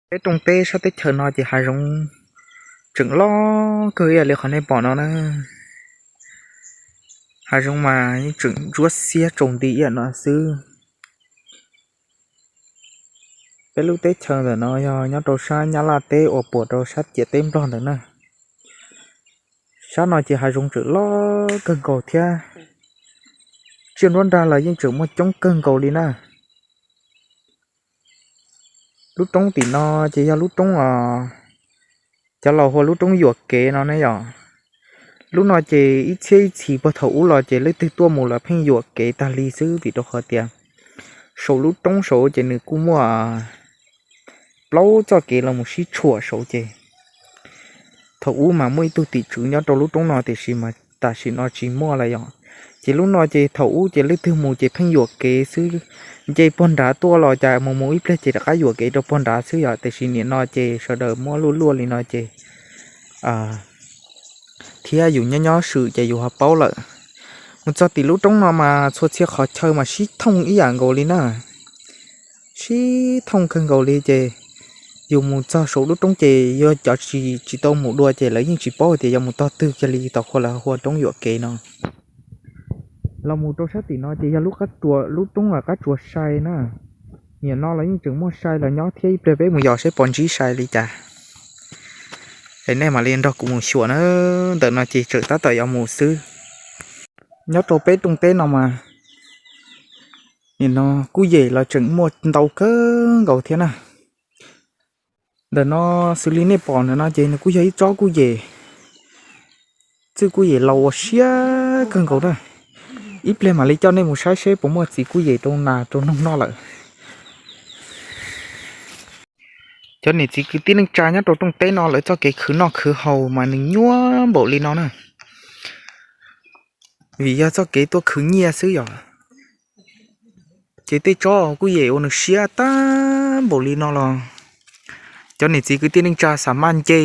Peb rooj teb sab teb chaws no ces hav zoov tseem loj kawg ib yam li qhov nej pom no na. Hav zoov mas yeej tseem ntsuab xiab tsaus nti ib yam no xwb. Peb lub teb chaws ntawm no yog nyob rau sab Nyab Laj teb uas puas rau sab ciam teb Nplog ntawd na. Sab no ces hav zoov tseem loj kawg nkaus thiab, tsiaj nruab nrag los yeej tseem muaj coob kawg nkaus li na. Lub roob tim no ces yog lub roob os, cov laus hu ua lub roob Yuam Kev no ne yom. Lub no ces ib txhiab ib txhis puag thaum ub los ces leej twg tuaj mus los pheej yuam kev tag li xwb vim rau qhov tias saum lub roob saud ces nws kuj muaj plaub txoj kev los mus sib tshuam saud ces thaum ub mas muaj ib tug tim tswv nyob rau lub roob no tiam sis mas tam sim no tsis muaj lawm yom. Ces lub no ces thaum ub ces leej twg mus ces pheej yuam kev xwb, nce puag nrad tuaj los cas mus mus ib pliag ces rov qab yuam kev rau puag nrad xwb yom. Tiam sis nim no ces sawv daws muab luaj luaj li no ces thiab yus nyob nyob swm ces yus ho paub lawm. Mus txog tim lub roob no mas txhua txhia qhov chaw mas sib thooj ib yam nkaus li na, sib thooj kawg nkaus li ces yus mus txog saum lub roob ces yog cov tsis tau mus dua ces lawv yeej tsis paub tias yuav mus tog twg kiag li, tau qhuas lawv hu ua roob Yuam Kev no. Los mus rau sab tim no ces yog lub qab tsuas, lub roob uas qab tsuas sai na. Nim no los yeej tseem muaj sai los nyob thiab, ib pliag peb mus yos saib puas ntsib sai li cas es nej mam li nrog kuv mus xyuas na. Ntawm no ces tseem tab tom yuav mus xwb. Nyob rau peb rooj teb no mas nim no kuj yem los tseem muaj ntau kawg nkaus thiab na. Ntawm no xws li nej pom ntawm no ces nws kuj yog ib tsob kuj yem. Txwj kuj yem laus uas siab kawg nkaus na. Ib pliag mam li coj nej mus saib seb puas muaj txiv kuj yem rau nas rau noog noj lawm. Cov niam txiv kwv tij neej tsa nyob rau rooj teb no lawv txoj kev khwv noj khwv haus mas nws nyuaj npaum li no na, vim yog txoj kev tuaj khwv nyiaj xwb yom. Ces tej tsob kuj yem uas nws siab tag npaum li no los cov niam txiv kwv tij neej tsa xav maj nce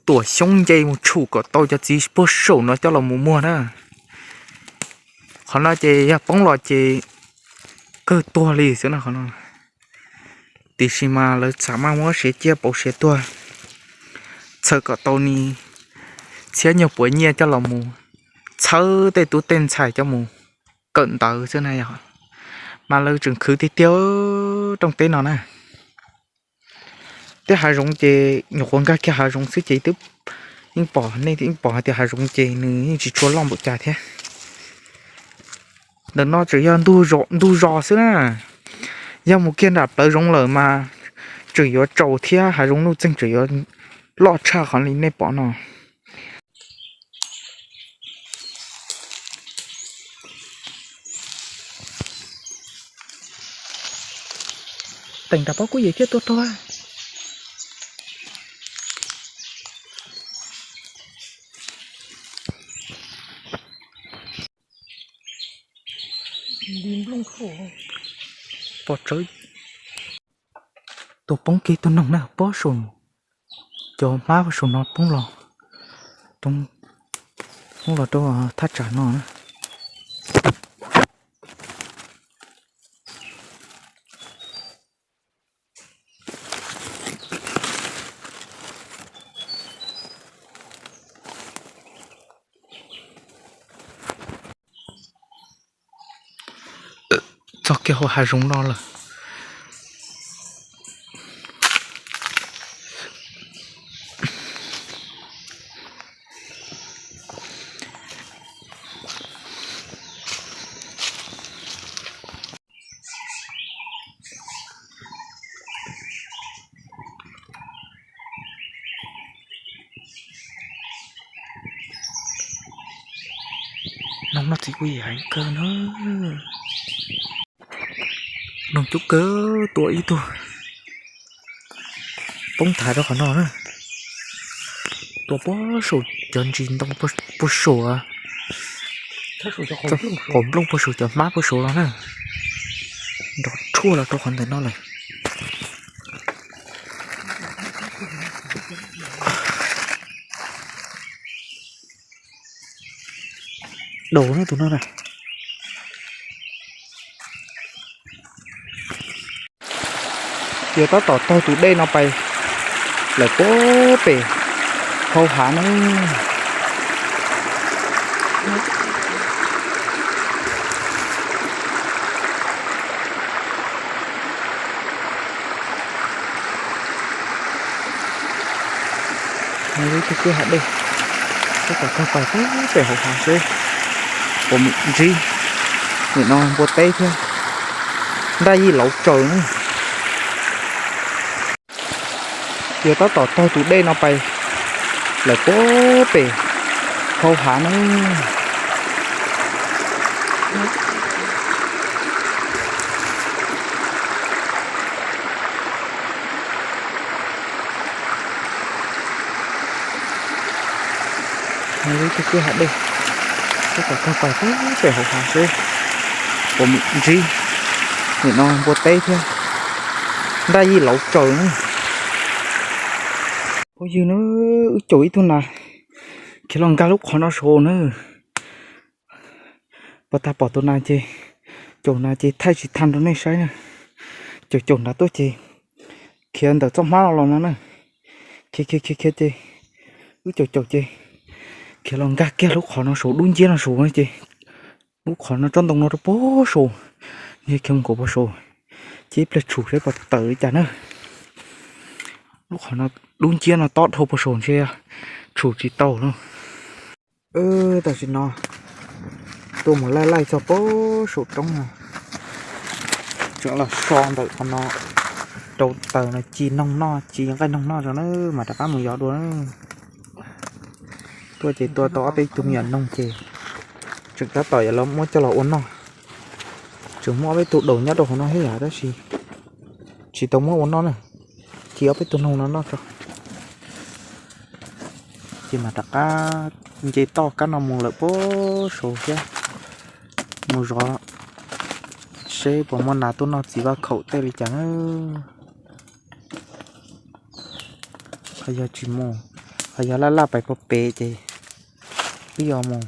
tuam xyoob nce mus tshum kom tau cov txiv puag saum no coj los mus muag na. Qhov no ces yog poob los ces kawg tuag li xwb no. Tiam sis mas lawv xav maj muab siav ciaj pauv siav tuag, txhawm kom tau ni txhiab nyuag puav nyiaj coj los mus txhawb tej tub tej ntxhais coj mus kawm ntawv xwb na yog. Mas lawv tseem khwv tiag tiag rooj teb no na. Tej hav zoov ces nyuam qhuav nkag kiag hav zoov xwb ces twb yeej pom, nej yeej pom hais tias hav zoov ces nws yeej tsis tshua loj npaum cas thiab. Ntawm no tseem yog ntug zos xwb na. Yog mus kiag nram plawv zoov lawm mas tseem yuav tsaus thiab hav zoov nuj txeeg tseem yuav loj tshaj qhov li nej pom no. Teem nram pob kuj yem thiaj tuaj raug. Pom tsawv. Tuaj poob kiag tus noog na, pob saum, cov hmab pob saum no poob los, poob los rau thaj tsam no na. Txog kiag hauv hav zoov no lawm. Noog noj txiv kuj yim heev kawg na. Noog coob kawg, tua ib tug poob thav rau qhov no na. Tua puag saum cov ntsis ntoo puag saum, qhov nplooj puag saum cov hmab puag saud los na. Nrov rhuaj los rau qhov ntawm no lawm. Daus na tus no na. Yog tab tom taug tus dej no pais lawm puag pem hauv hav na. Lub tug kwj ha dej, tab tom taug pais puag pem hauv hav seb puas mus ntsib nim no npua teb thiab nraj yij lauv tsaws na. Yog tab tom taug tus dej no pais lawm puag pem hauv hav na. Lub tug kwj ha dej, tab tom taug pais puag pem hauv hav seb puas mus ntsib nim no npua teb thiab nraj yij lauv tsaws na. Phooj ywg na, wb caum ib tug nas khiav los nkag lub qhov no saud na. Puag ta pom tus nas ces caum nas ces thaij tsis tag rau nej saib na. Caum caum nrad tuaj ces khiav ntawm txoj hmab no los no na. Khiav khiav khiav khiav ces wb caum caum ces khiav los nkag kiag lub qhov no saud dub nciab no saud ces lub qhov no tsob ntoo no rau puag saud, nws khiav mus nkaum puag saud, ces ib pliag tshum saib puas tawm li cas na. Lub qhov no dub nciab no tob dhau puag saud ntshe tshum tsis tau no. Tam sim no tuaj mus laij laij txog puag saum roob no, tseem los so ntawm qhov no rau taws no ci noog noj, ci nqaij noog noj rau na, mas rov qab mus yos dua na. Tuaj ces tua tau ob peb tug me nyuam noog ces tseem tab tom yuav los muab coj los ua noj. Tseem muaj ob peb tug daus nyob rau hauv no thiab yom, tab sis tsis tau muab ua noj na, ci ob peb tug noog no noj tso. Ces mas rov qab nce toj kab no mus lawm puag saud thiab, mus zov seb puas muaj nas tuaj noj txiv vaj khaum tej li cas na. Ho yog tsis mus, ho yog laj laj pais puag pem ces wb yuav mus,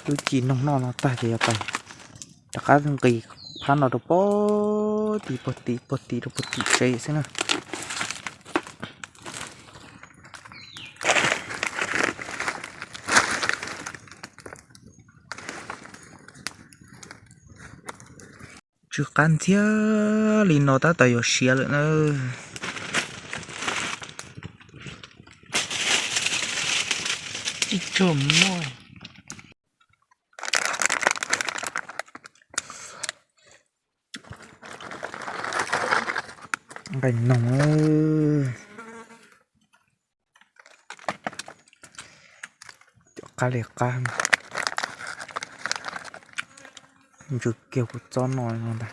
wb ci noog noj no tag ces yuav pais rov qab nqis phab no rau puag tim puag tim puag tim rau puag tim tsev xwb na. Tsw qab ntxiag li no tab tom yuav siav lawm na. Nqaij noog, cov qab li qab, ntsw kiag kuv txob no no ntag.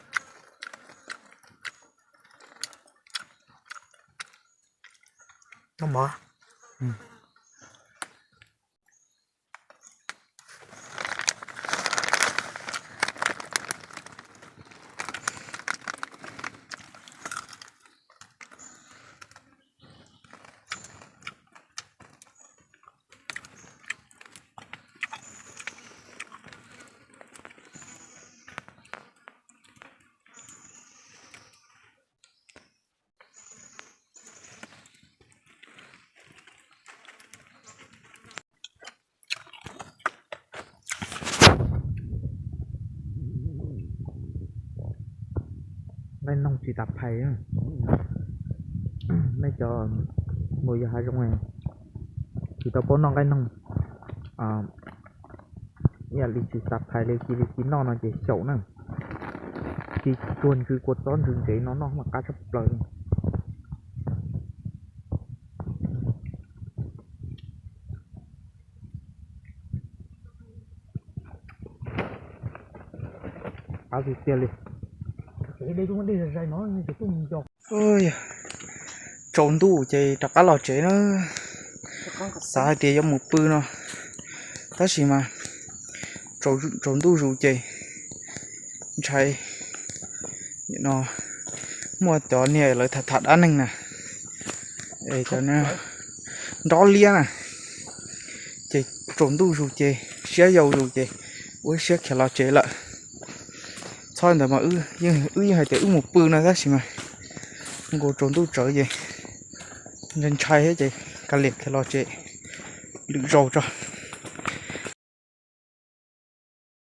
Nqaij noog tsis tas phais. Nej cov uas yog hav zoov tsis tau paub noj nqaij noog, ib yam li tsis tas phais li cia li ci noj no ces xyaum na. Ci tsuag ntsw kua txob ntsw ntsev no noj mas qab tshaj plaws. Qab tiag tiag li. Tsaus ntuj ces rov qab los tsev na. Xav hais tias yuav mus pw no, tab sis mas tsaus ntuj zus ces ntshai no muaj cov niag lawv tham tham dab neeg na, cov nrob liab na, ces tsaus ntuj zus ces siab yau zus ces ua siab khiav los tsev lawm. Txhob ntawd mas wb yeej hais tias wb mus pw no tab sis mas Nkaus tsaus ntuj tsawv ces ntshai ntshai thiab ces kav liam khiav los tsev lwm zaus tso.